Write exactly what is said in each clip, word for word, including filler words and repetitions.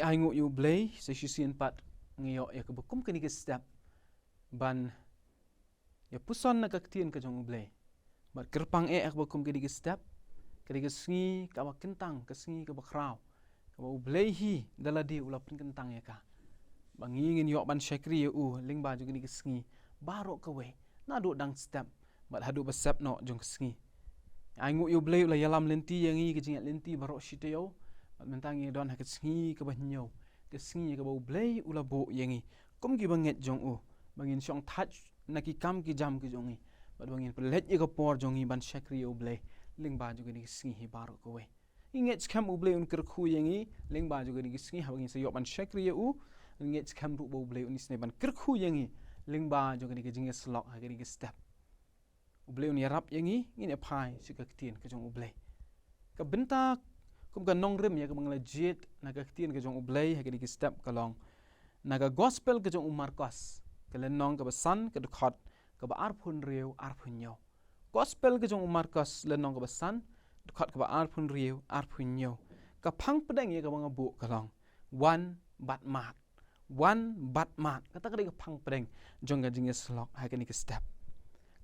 Ai nguh ïa U Blei, sa shisien pat ngi ïoh ïa kaba kum kane ka step ban ïa puson na ka ktien ka jong U Blei. Bad kyrpang eh ïa kaba kum kane ka step, kane ka sngi kaba kyntang, ka sngi kaba khraw, kaba U Blei hi da lade u la pynkyntang ïa ka, ba ngi ngin ïoh ban shakri ïa u lyngba jong kane ka sngi baroh kawei, naduh dang step bad haduh ba sep noh jong ka sngi. Ai nguh ïa U Blei u la ïalam lynti ïa ngi ka jingïaid lynti baroh shi taïew. Bad mynta ngi don ha ka sngi kaba hynñiew, ka sngi kaba U Blei u la buh ïa ngi kum kiba ngeit jong u, ba ngin shong thait na ki kam ki jam ki jong ngi, bad ba ngin pynleit ïa ka por jong ngi ban shakri ïa U Blei lyngba jong kane ka sngi hi baroh kawei. Ngi ngeit skhem U Blei un kyrkhu ïa ngi lyngba jong kane ka sngi haba ngin sa ïoh ban shakri ïa u. Ngi ngeit skhem ruh ba U Blei un isynei ban kyrkhu ïa ngi lyngba jong kane ka jingïasyllok ha kane ka step. U Blei un ïarap ïa ngi, ngin ïa phai sha ka ktien ka jong U Blei. Ka bynta kum ka nongrim ïa kaba nga la jied na ka ktien ka jong U Blei ha kane ka step ka long na ka Gospel ka jong u Markos, ka lynnong kaba san, ka dkhot kaba arphew hynriew, arphew hynñiew. Gospel ka jong u Markos, lynnong kaba san, dkhot kaba arphew hynriew, arphew hynñiew. Ka phang pdeng ïa kaba nga buh ka long, wan bad mad. Wan bad mad. Kata ka dei ka phang pdeng jong ka jingïasyllok ha kane ka step.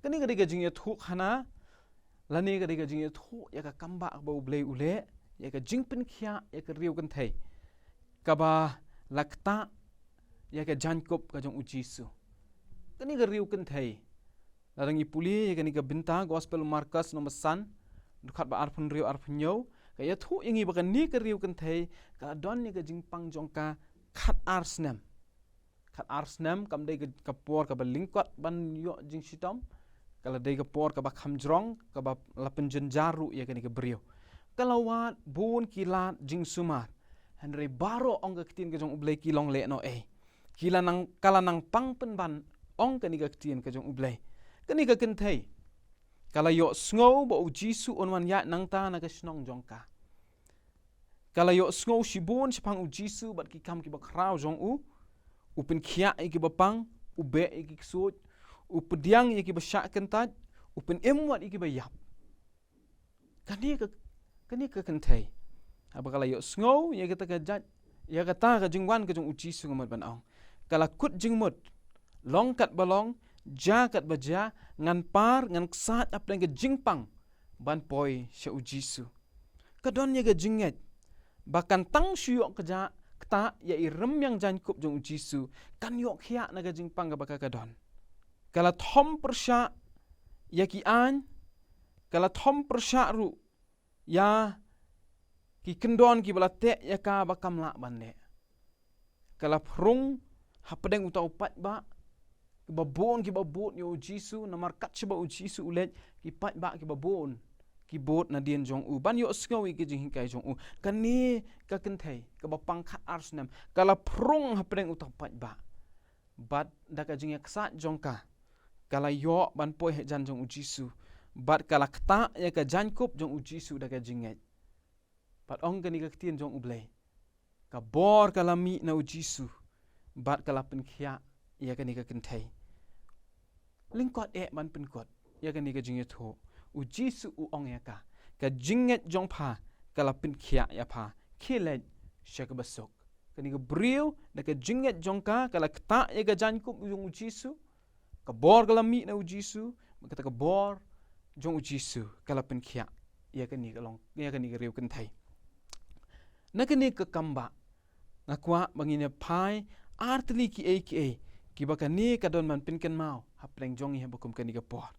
Kane ka dei ka jingïathuhkhana, lane ka dei ka jingïathuh ïa ka kambah kaba U Blei u leh ïa ka jingpynkhiah ïa ka riew kynthei kaba la ktah ïa ka jaiñkup ka jong U Jisu. Kane ka riew kynthei, lada ngi pule ïa kane ka bynta Gospel Markos lynnong ba san, dkhot ba arphew hynriew, arphew hynñiew, ka ïathuh ïa ngi ba kane ka riew kynthei ka la don ïa ka jingpang jong ka khat ar snem. Khat ar snem kam dei ka, ka por kaba lyngkot ban ïoh jingshitom. Ka la dei ka por kaba kham jrong, kaba la pynjynjar ruh ïa kane ka briew. Ka la wad bun ki lad jingsumar, hynrei baroh, ong ka ktien ka jong U Blei, ki long lehnohei. Ki la nang, ka la nang pang pynban, ong kane ka ktien ka jong U Blei. Kane ka kynthei ka la ïohsngew ba U Jisu un wan ïaid nangta na ka shnong jong ka. Ka la ïohsngew shibun shaphang U Jisu bad ki kam kiba khraw jong u. U pynkhiah ïa kiba pang, u beh ïa ki ksuid, u pdiang ïa kiba shah kyntait, u pynim wat ïa kiba ïap. Kane ka, kane ka kynthei, haba ka la ïohsngew ïa kata ka jait, ïa kata ka jingwan ka jong U Jisu, nga mut ban ong, ka la kut jingmut, long kat ba long, jia kat ba jia, ngan par, ngan ksaid hapdeng ka jingpang ban poi sha U Jisu. Ka don ïa ka jingngeit ba kan tang shu ïoh ka jia, ktah ïa i rmiang jaiñkup jong U Jisu, kan ïoh khiah na ka jingpang kaba ka, ka don. Ka la thom pyrshah ïa ki aiñ, ka la thom pyrshah ruh ïa ki kyndon kiba la teh ïa ka ba kam lah ban leh. Ka la phrung hapdeng uta u paidbah, kiba bun kiba bud ïa U Jisu, namar kat shaba U Jisu u leit, ki paidbah kiba bun ki bud nadien jong u ban ïohsngew ïa ki jinghikai jong u. Kane ka kynthei kaba pang khat ar snem, ka la phrung hapdeng uta u paidbah. Bad da ka jingïaksaid jong ka, ka la ïoh ban poi hajan jong U Jisu, bad ka la ktah ïa ka jaiñkup jong U Jisu da ka jingngeit. Bad ong kane ka ktien jong U Blei, ka bor ka la mih na U Jisu, bad ka la pynkhiah ïa kane ka kynthei. Lyngkot eh ban pynkut ïa kane ka jingïathuh, U Jisu u ong ïa ka, ka jingngeit jong pha ka la pynkhiah ïa pha, khie leit sha kaba suk. Kane ka briew, da ka jingngeit jong ka, ka la ktah ïa ka jaiñkup jong U Jisu, ka bor ka la mih na U Jisu, bad kata ka bor jong U Jisu ka la pynkhiah ïa kane ka long, ïa kane ka riew kynthei. Na kane ka kambah, nga kwah ba ngin ïa phai ar tylli kiei kiei kiba kane ka don ban pynkynmaw hapdeng jong ngi haba kum kane ka por.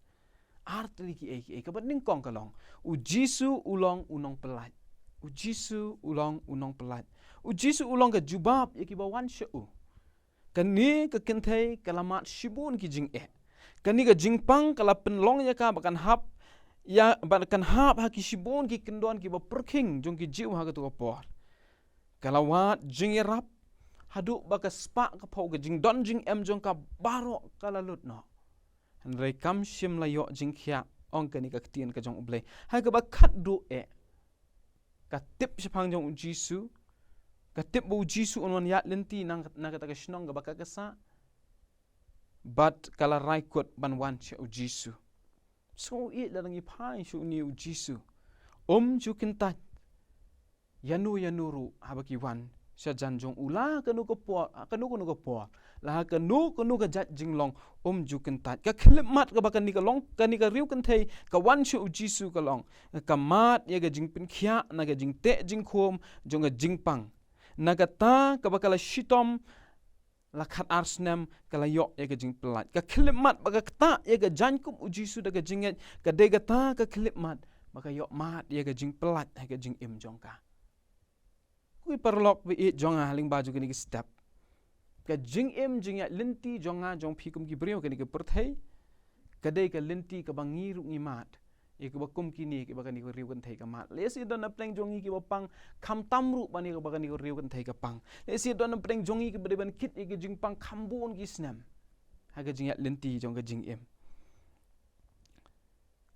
Ar tylli kiei kiei, kaba nyngkong ka long, U Jisu u long u nongpyllait. U Jisu u long u nongpyllait. U Jisu u long ka jubab ïa kiba wan sha u. Kane ka kynthei ka la mad shibun ki jingeh. Kane ka jingpang ka la pynlong ïa ka ba kan hap, ïa, ba kan hap ha ki shibun ki kyndon kiba pyrkhing jong ki Jiw ha kato ka por. Ka la wad jingïarap haduh ba ka spah ka phew, ka jingdon jingem jong ka baroh ka la lut noh. Hynrei kam shym la ïoh jingkhiah, ong kane ka ktien ka jong U Blei. Ha kaba khatduh eh, ka tip shaphang jong U Jisu, ka tip ba U Jisu un wan ïaid lynti na, na kata ka shnong kaba ka, ka sah, bad ka la rai kut ban wan sha U Jisu. Sngewbha lada ngi phai sha une U Jisu, um ju kyntait ïano ïano ruh haba ki wan sha jan jong u la ha kano ka por, ha kano kano ka por, la ha kano kano ka jait jinglong, um ju kyntait. Ka khyllipmat kaba kane ka long, kane ka riew kynthei ka wan sha u Jisu ka long, ka mad ïa ka jingpynkhiah na ka jingteh jingkhum jong ka jingpang. Na kata kaba ka la shitom la khatar snem ka la ïoh ïa ka jingpyllait. Ka khyllipmat ba ka ktah ïa ka jaiñkup u Jisu da ka jingngeit ka dei kata ka khyllipmat ba ka ïoh mad ïa ka jingpyllait ha ka jingim jong ka. Ko ki paralok ba ïeit jong nga ha lyngba jong kine ki step, ka jingim jingïaid lynti jong nga jong phi kum ki briew kane ka pyrthei ka dei ka lynti kaba ngi ruh ngi mad ïa kiba kum kine, kiba kane ka riew kynthei ka mad. Lehse don na pdeng jong ngi kiba pang khamtam ruh ban ïa kiba kane ka riew kynthei ka pang. Lehse don na pdeng jong ngi kiba dei ban kit ïa ki jingpang kham bun ki snem ha ka jingïaid lynti jong ka jingim.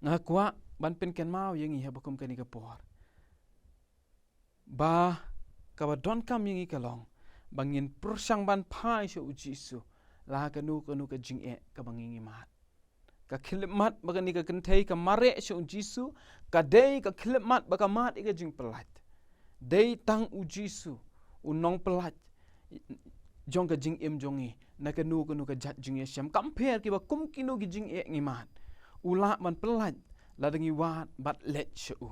Nga kwah ban pynkynmaw ïa ngi ha ba kum kane ka por ba kaba donkam ïa ngi ka long ba ngin pyrshang ban phai sha u Jisu la ha kano kano ka jingeh kaba ngi ngi mad. Ka khyllipmat ba kane ka kynthei ka mareh sha u Jisu ka dei ka khyllipmat ba ka mad ïa ka jingpyllait. Dei tang u Jisu u nongpyllait jong ka jingim jong ngi na kano kano ka jait jingïashem. Kam pher kiba kum kino ki jingeh ngi mad, u lah ban pyllait lada ngi wad bad leit sha u.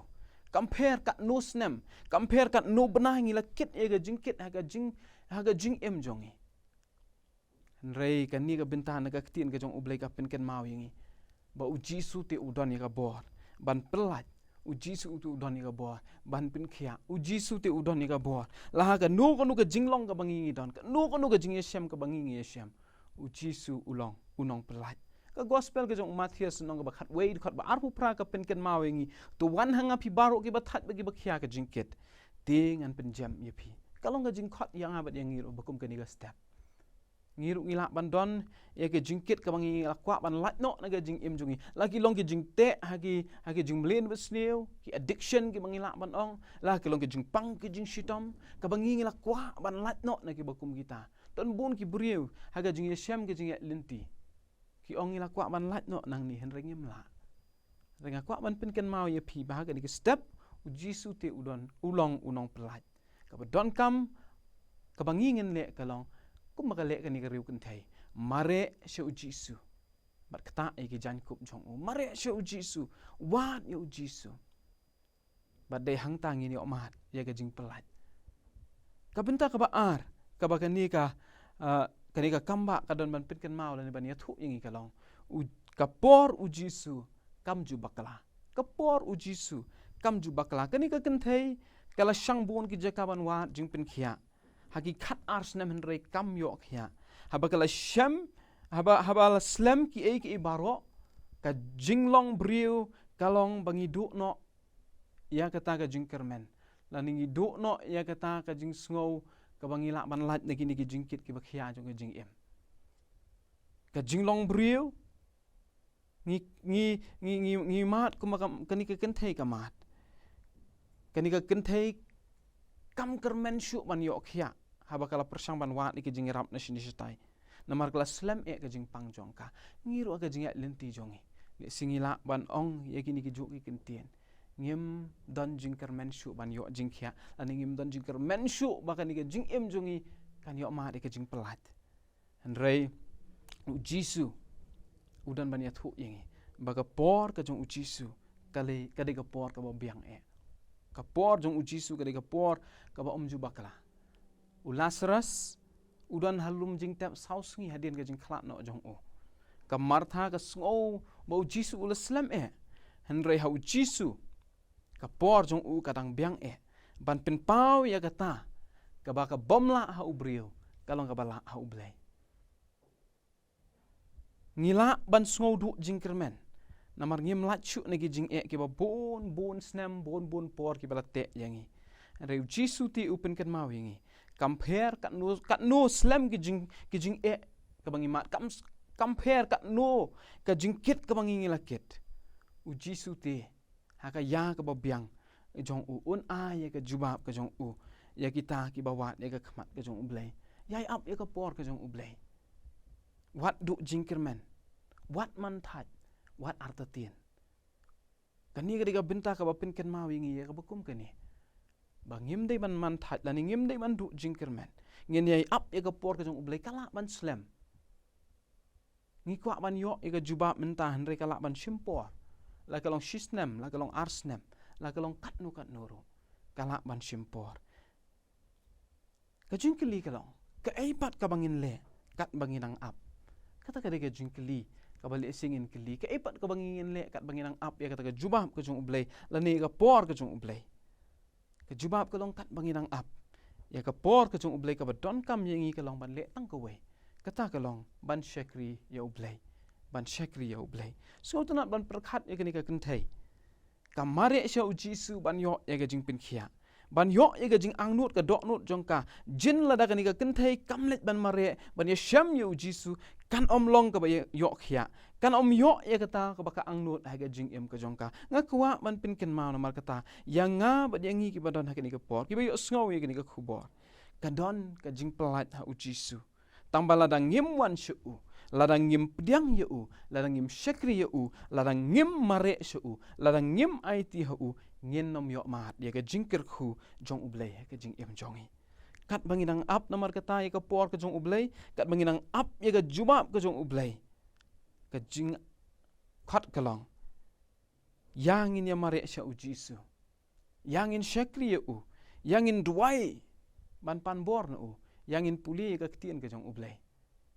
Kam pher katno snem, kam pher katno bnai ngi la kit ïa ka jingkit ha ka jing, ha ka jingim jong ngi. Hynrei kane ka bynta na ka ktien ka jong U Blei ka pynkynmaw ïa ngi ba u Jisu te u don ïa ka bor ban pyllait. U Jisu te u don ïa ka bor ban pynkhiah. U Jisu te u don ïa ka bor la ha kano kano ka jinglong kaba ngi ngi don, kano kano ka jingïashem kaba ngi ngi ïashem. U Jisu u long u nongpyllait. Ka gospel ka jong u Mathaios lynnong kaba khatwei dkhot ba arphew phra ka pynkynmaw ïa ngi, to wan ha nga phi baroh kiba thait bad kiba khia ka jingkit, te ngan pynjem ïa phi. Ka long ka jingkhot ïa nga bad ïa ngi ruh ba kum kane ka step. Ngi ruh ngi lah ban don ïa ka jingkit kaba ngi la kwah ban lait noh na ka jingim jong ngi. La ki long ki jingteh ha ki, ha ki jingmlien basniew, ki addiction kiba ngi lah ban ong, la ki long ki jingpang ki jingshitom kaba ngi ngi la kwah ban lait noh na kiba kum kita. Don bun ki briew ha ka jingïashem ka jingïaid lynti ki ong ngi la kwah ban lait noh nangne, hynrei ngim lah. Hynrei nga kwah ban pynkynmaw ïa phi ba ha kane ka step u Jisu te u don, u long u nongpyllait. Kaba donkam kaba ngi ngin leh ka long kumba ka leh kane ka riew kynthei, mareh sha u Jisu bad ktah ïa ki jaiñkup jong u. Mareh sha u Jisu, wad ïa u Jisu. Bad dei hangta ngin ïoh mad ïa ka jingpyllait. Ka bynta kaba ar kaba kane ka, ah, kane ka kambah ka don ban pynkynmaw lane ban ïathuh ïa ngi ka long, u, ka por u Jisu kam ju bakla. Ka por u Jisu kam ju bakla. Kane ka kynthei ka la shang bun ki jaka ban wad jingpynkhiah ha ki khatar snem, hynrei kam ïoh khiah. Haba ka la shem, haba, haba la slem kiei kiei baroh, ka jinglong briew ka long ba ngi duh noh ïa kata ka jingkyrmen lane ngi duh noh ïa kata ka jingsngew kaba ngi lah ban lait na kine ki jingkit kiba khia jong ka jingim. Ka jinglong briew ngi, ngi, ngi, ngi, ngi mad kumba ka, kane ka kynthei ka mad. Kane ka kynthei kam kyrmen shuh ban ïoh khiah haba ka la pyrshang ban wad ïa ka jingïarap na shane shatai. Namar ka la slem eh ka jingpang jong ka. Ngi ruh ha ka jingïaid lynti jong ngi, lehse ngi lah ban ong ïa kine ki juh ki kyntien, ngim don jingkyrmen shuh ban ïoh jingkhiah lane ngim don jingkyrmen shuh ba kane ka jingim jong ngi kan ïoh mad ïa ka jingpyllait. Hynrei u Jisu u don ban ïathuh ïa ngi ba ka por ka jong u Jisu ka dei, ka dei ka por kaba biang eh. Ka por jong u Jisu ka dei ka por kaba um ju bakla. U Lasarus u don ha lum jingtep saw sngi hadien ka jingkhlad noh jong u. Ka Martha ka sngew ba u Jisu u la slem eh. Hynrei ha u Jisu ka por jong u ka dang biang eh ban pynpaw ïa kata kaba ka bym lah ha u briew, ka long kaba lah ha U Blei. Ngi lah ban sngew duh jingkyrmen namar ngim lait shuh na ki jingeh kiba bun bun snem, bun bun por kiba la teh ïa ngi. Hynrei u Jisu te u pynkynmaw ïa ngi, kam pher katno, katno slem ki jing, ki jingeh kaba ngi mad, kam, kam pher katno ka jingkit kaba ngi ngi la kit, u Jisu te ha ka ïa kaba biang jong u un ai ïa ka jubab ka jong u ïa kita kiba wad ïa ka khmat ka jong U Blei. Ïai ap ïa ka por ka jong U Blei. Wat duh jingkyrmen, wat man thait, wat artatien. Kane ka dei ka bynta kaba pynkynmaw ïa ngi ïa kaba kum kane. Ba ngim dei ban man thait lane ngim dei ban duh jingkyrmen. Ngin ïai ap ïa ka por ka jong U Blei, ka lah ban slem. Ngi kwah ban ïoh ïa ka jubab mynta hynrei ka lah ban shim por. La ka long shi snem, la ka long ar snem, la ka long katno katno ruh, ka lah ban shim por. Ka jingkylli ka long, kaei pat kaba ngin leh katba ngi nang ap? Kata ka dei ka jingkylli kaba lehse ngin kylli, kaei pat kaba ngin leh katba ngi nang ap ïa kata ka jubab ka jong U Blei lane ïa ka por ka jong U Blei? Ka jubab ka long katba ngi nang ap ïa ka por ka jong U Blei, kaba donkam ïa ngi ka long ban leh tang kawei. Kata ka long ban shakri ïa U Blei. Ban shakri ïa U Blei. Sngewtynnat ban pyrkhat ïa kane ka kynthei. Ka mareh sha U Jisu ban ïoh ïa ka jingpynkhiah, ban ïoh ïa ka jingangnud, ka dohnud jong ka. Jin lada kane ka kynthei kam leit ban mareh ban ïashem ïa U Jisu, kan ym long kaba ïoh khiah, kan ym ïoh ïa kata kaba ka angnud ha ka jingim ka jong ka. Nga kwah ban pynkynmaw namar kata ïa nga bad ïa ngi kiba don ha kane ka por, kiba ïohsngew ïa kane ka khubor. Ka don ka jingpyllait ha U Jisu. Tangba lada ngim wan sha U, lada ngim pdiang ïa U, lada ngim shakri ïa U, lada ngim mareh sha U, lada ngim aiti ha U, ngin ym ïoh mad ïa ka jingkyrkhu jong U Blei ha ka jingim jong ngi. Katba ngi nang ap namar kata ïa ka por ka jong U Blei, katba ngi nang ap ïa ka jubab ka jong U Blei, ka jingkhot ka long, ïa ngin ïa mareh sha U Jisu, ïa ngin shakri ïa U, ïa ngin duwai ban pan bor na U, ïa ngin pule ïa ka ktien ka jong U Blei,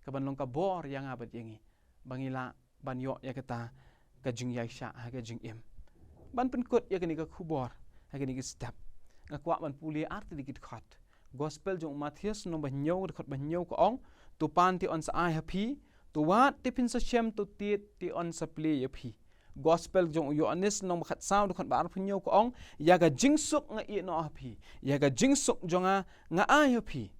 kaban long ka bor ïa nga bad ïa ngi, ba ngi lah ban ïoh ïa kata ka jingïaishah ha ka jingim. Ban pynkut ïa kane ka khubor ha kane ka step, nga kwah ban pule ar tylli ki dkhot. Gospel jong u Mathaios lynnong ba hynñiew, dkhot ba hynñiew ka ong, "To pan te yn sa ai ha phi, to wad te phin sa shem, to tied te yn sa plie ïa phi." Gospel jong u Ïoannis lynnong ba khatsaw, dkhot ba arphew hynñiew ka ong, "Ïa ka jingsuk nga ïeh noh ha phi, ïa ka jingsuk jong nga nga ai ha phi.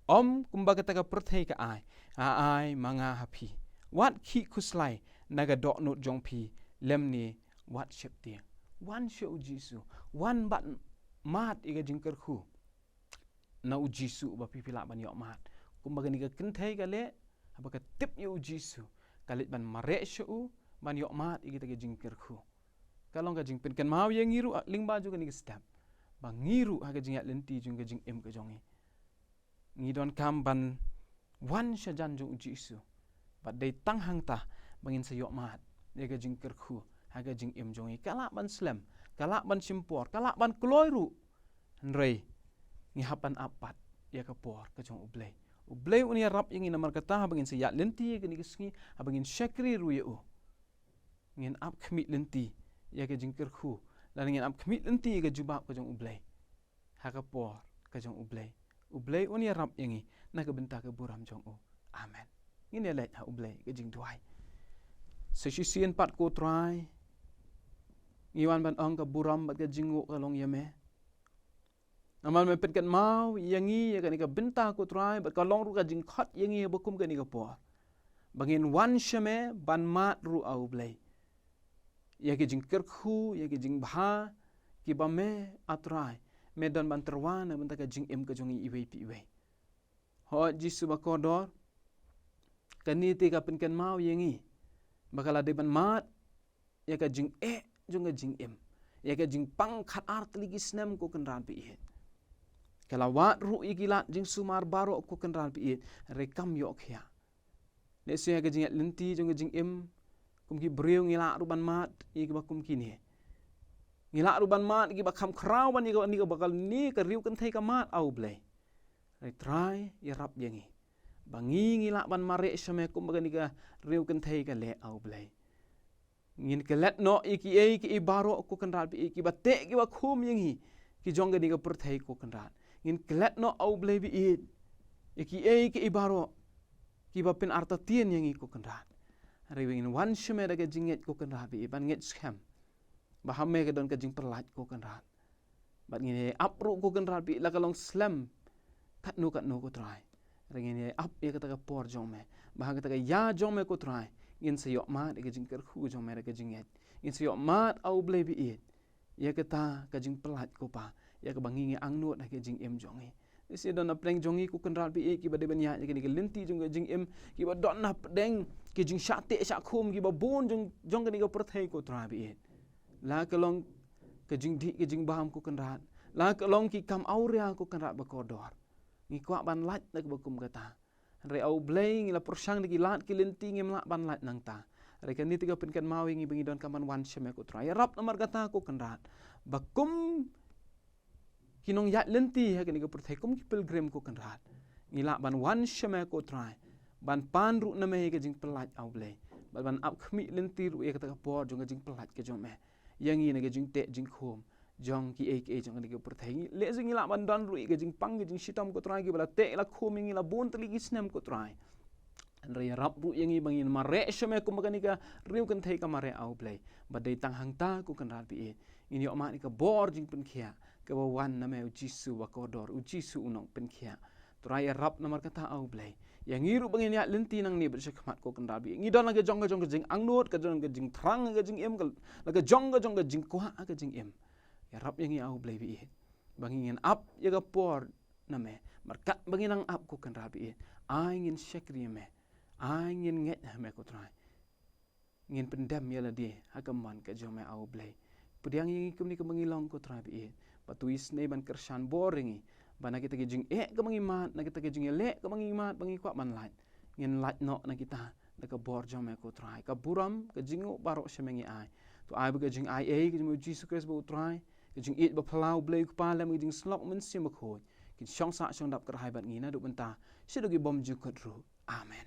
Ym kumba kata ka pyrthei ka ai, nga ai ma nga ha phi. Wat khih khuslai na ka dohnud jong phi, lymne wat sheptieng." Wan sha U Jisu, wan ban mad ïa ka jingkyrkhu na U Jisu ba phi, phi lah ban ïoh mad. Kumba kane ka kynthei ka leh, haba ka tip ïa U Jisu, ka leit ban mareh sha U ban ïoh mad ïa kita ki jingkyrkhu. Ka long ka jingpynkynmaw ïa ngi ruh lyngba jong kane ka step, ba ngi ruh ha ka jingïaid lynti jong ka jingim ka jong ngi, ngi donkam ban wan shajan jong U Jisu. Bad dei tang hangta ba ngin sa ïoh mad ïa ka jingkyrkhu ha ka jingim jong ngi. Ka lah ban slem, ka lah ban shim por, ka lah ban kloi ruh, hynrei ngi hap ban ap pat ïa ka por ka jong U Blei. U Blei un ïarap ïa ngi namar kata haba ngin sa ïaid lynti ïa kane ka sngi, haba ngin shakri ruh ïa U, ngin ap khmih lynti ïa ka jingkyrkhu, lane ngin ap khmih lynti ïa ka jubab ka jong U Blei ha ka por ka jong U Blei. U Blei un ïarap ïa ngi na ka bynta ka burom jong U. Amen. Ngin ïa leit ha U Blei ka jingduwai. Sa shisien pat, ko Trai, ngi wan ban ong, ka burom bad ka jingnguh ka long ïa Me. Namar Me pynkynmaw ïa ngi ïa kane ka bynta, ko Trai, bad ka long ruh ka jingkhot ïa ngi ba kum kane ka por, ba ngin wan sha Me ban mad ruh, A U Blei, ïa ki jingkyrkhu, ïa ki jingbha kiba Me, A Trai, Me don ban tyrwa na ka bynta ka jingim ka jong ngi iwei pa iwei. Hooid Jisu ba kordor, kane te ka pynkynmaw ïa ngi ba ka la dei ban mad ïa ka jingeh jong ka jingim, ïa ka jingpang khatar tylli ki snem, ko Kynrad ba ïeit. Ka la wad ruh ïa ki lad jingsumar baroh, ko Kynrad ba ïeit, hynrei kam ïoh khiah. Lehse ha ka jingïaid lynti jong ka jingim, kum ki briew ngi lah ruh ban mad ïa kiba kum kine. Ngi lah ruh ban mad ïa kiba kham khraw ban ïa kane, kaba kane ka riew kynthei ka mad, A U Blei. Hynrei Trai, ïarap ïa ngi ba ngi, ngi lah ban mareh sha Me kumba kane ka riew kynthei ka leh, A U Blei. Ngin klet noh ïa kiei kiei baroh, ko Kynrad ba ïeit, kiba teh kiba khum ïa ngi ki jong kane ka pyrthei, ko Kynrad. Ngin klet noh, A U Blei ba ïeit, ïa kiei kiei baroh kiba pynartatien ïa ngi, ko Kynrad. Hynrei ngin wan sha Me da ka jingngeit, ko Kynrad ba ïeit, ban ngeit skhem ba ha Me ka don ka jingpyllait, ko Kynrad. Bad ngin ïa ap ruh, ko Kynrad ba ïeit, la ka long slem katno katno, ko Trai, hynrei ngin ïa ap ïa kata ka por jong Me, ba ha kata ka ïa jong Me, ko Trai, ngin sa ïoh mad ïa ka jingkyrkhu jong Me da ka jingngeit. Ngin sa ïoh mad, A U Blei ba ïeit, ïa kata ka jingpyllait, ko Pa, ïa kaba ngi, ngi angnud ha ka jingim jong ngi. Lehse don na pdeng jong ngi, ko Kynrad ba ïeit, kiba dei ban ïaid ïa kane ka lynti jong ka jingim, kiba don na pdeng ki jingshah teh shah khum kiba bun jong, jong kane ka pyrthei, ko Trai ba ïeit. La ka long ka jingdih ka jingbam, ko Kynrad, la ka long ki kam awria ko Kynrad ba kordor. Ngi kwah ban lait na kaba kum kata. Hynrei A U Blei ngi la pyrshang da ki lad ki lynti ngim lah ban lait nangta. Hynrei kane te ka pynkynmaw ïa ngi ba ngi donkam ban wan sha me ko Trai. Ïarap namar kata ko Kynrad. Ba kum ki nongïaid lynti ha kane ka pyrthei kum ki pilgrim ko Kynrad. Ngi lah ban wan sha me ko Trai. Ban pan ruh na me ïa ka jingpyllait A U Blei. Bad ban ap khmih lynti ruh ïa kata ka por jong ka jingpyllait ka jong me. Ïa ngi na ka jingteh jingkhum jong kiei kiei jong kane ka pyrthei. Ngi leh jong ngi lah ban don ruh ïa ka jingpang ka jingshitom ko Trai kiba la teh la khum ïa ngi la bun tylli ki snem ko Trai. Hynrei ïarap ruh ïa ngi ba ngin mareh sha me kumba kane ka riew kynthei ka mareh A U Blei. Ba dei tang hangta ko Kynrad baieit. Ngin ïoh mad ïa ka bor jingpynkhiah kaba wan na me U Jisu ba kordor, U Jisu u nongpynkhiah. Trai ïarap namar kata A U Blei. Ïa ngi ruh ba ngin ïaid lynti nangne bad shakhmat ko Kynrad baieit. Ngi don la ka jong ka jong ka jingangnud, ka jong ka jingthrang, ka jingim, ka, la ka jong ka jong ka jingkwah, ka jingim. Ïarap ïa ngi A U Blei baieit. Ba ngin ap ïa ka por na me. Markat ba ngin nang ap ko Kynrad baieit. Ai ngin shakri ïa me. Ai ngin ngeit ha me ko Trai. Ngin pyndem ïa lade ha ka mon ka jong me A U Blei. Pdiang ïa ngi kumne kumba ngi long ko Trai baieit. Bad to isynei ban kyrshan bor ïa ngi. Ba na kita ki jingeh kaba ngi mad, na kita ki jingïaleh kaba ngi mad, ba ngi kwah ban lait. Ngin lait noh na kita da ka bor jong me ko Trai. Ka burom, ka jingnguh baroh sha me ngi ai. To ai ba ka jingaiei ka jong me U Jisu Khrist ba u Trai. Ka jingïeit ba phylla U Blei u Kpa lem ka jingsyllok Mynsiem Bakhuid. Kin shong sah shong dap kyrhai bad ngi naduh mynta shaduh ki bymjukut ruh. Amen.